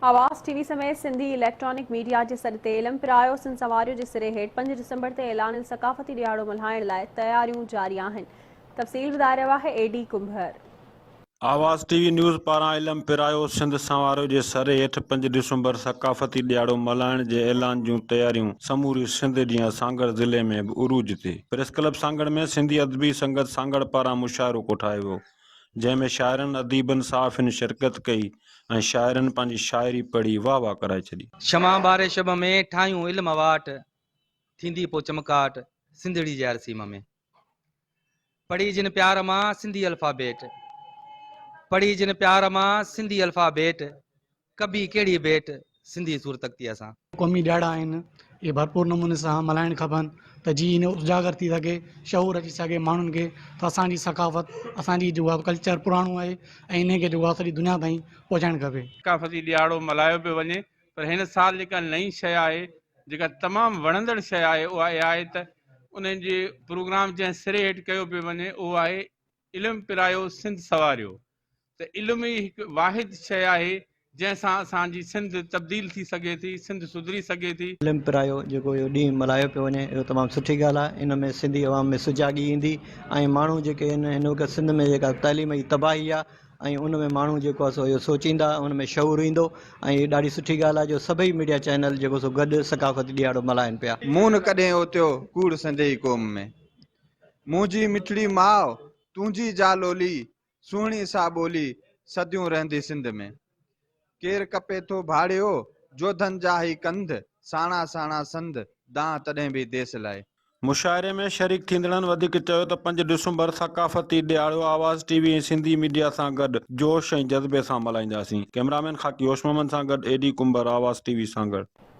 آواز ٽي وي سميت Sindhi electronic media جي سڏ تي علم پرايو سنڌ سنواريو جي سري هيٺ پنج ڊسمبر تي اعلانيل ثقافتي ڏهاڙو ملهائڻ لاء تياريون جاري آهن. تفصيل ٻڌائي رهيو آهي اي ڊي ڪنڀر. آواز ٽي وي نيوز پاران علم پرايو سنڌ سنواريو جي سري هيٺ پنج ڊسمبر ثقافتي ڏهاڙو ملهائڻ جي اعلان جون تياريون سموري سنڌ جيان سانگهڙ ضلعي ۾ به عروج تي. پريس ڪلب سانگهڙ ۾ سنڌي ادبي سنگت سانگهڙ پاران مشاعرو ڪوٺايو ويو. جنهن ۾ شاعرن، اديبن، صحافين شرڪت ڪئي ۽ شاعرن پنهنجي شاعري پڙهي واهه واهه ڪرائي ڇڏي. شمع ٻاري شب ۾، ٺاهيون علم واٽ، ٿيندي پو چمڪاٽ، سنڌڙي جي هر سيم ۾. پڙهي جن پيار مان، سنڌي الفابيٽ، پڙهي جن پيار مان، سنڌي الفابيٽ، ڪبي ڪهڙي ڀيٽ سنڌي صورتختيء سان. قومي ڏهاڙا آهن اهي ڀرپور نموني سان ملهائڻ کپن ته جيئن ان اجاگر ٿي سگهي شعور اچي سگهي ماڻهن کي ته اسان جي ثقافت اسان جي جيڪو آهي ڪلچر پراڻو آهي ۽ انهي کي جيڪو آهي سڄي دنيا تائين پهچائڻ کپي. ثقافتي ڏهاڙو ملهايو پيو وڃي پر هن سال جيڪا نئين شيء آهي جيڪا تمام وڻندڙ شيء آهي اها اها آهي ته انهن جي پروگرام جنهن سري هيٺ ڪيو پيو وڃي اهو آهي علم پرايو سنڌ سنواريو ته علم ئي هڪ واحد شيء آهي جنهن سان اسان جي سنڌ تبديل ٿي سگهي ٿي، سنڌ سڌري سگهي ٿي. علم پرايو جيڪو اهو ڏينهن ملهايو پيو وڃي اهو تمام سٺي ڳالهه آهي ان ۾ سنڌي عوام ۾ سجاڳي ايندي ۽ ماڻهو جيڪي آهن هن وقت سنڌ ۾ جيڪا تعليم جي تباهي آهي ۽ ان ۾ ماڻهو جيڪو آهي سو اهو سوچيندا ان ۾ شعور ايندو ۽ هي ڏاڍي سٺي ڳالهه آهي جو سڀئي ميڊيا چينل جيڪو سو گڏ ثقافتي ڏيهاڙو ملهائن پيا. مون نه ڪڏهن اوتيو ڪوڙ سنديئي قوم ۾. منهنجي مٺڙي ماء، تنهنجي جا لولي، سهڻي سا ٻولي، صديون رهندي سنڌ ۾. ڪير ڪپي ٿو ڀاڙيو، جوڌن جا هي ڪنڌ، ساڻا ساڻا سنڌ، دانهن تڏهن به ديس لاء. مشاعري ۾ شريڪ ٿيندڙن وڌيڪ چيو ته پنج ڊسمبر ثقافتي ڏهاڙو آواز ٽي وي ۽ سنڌي ميڊيا سان گڏ جوش ۽ جذبي سان ملهائينداسين. ڪئميرامين خاڪي هوش محمد سان گڏ اي ڊي ڪنڀر آواز ٽي وي سانگهڙ.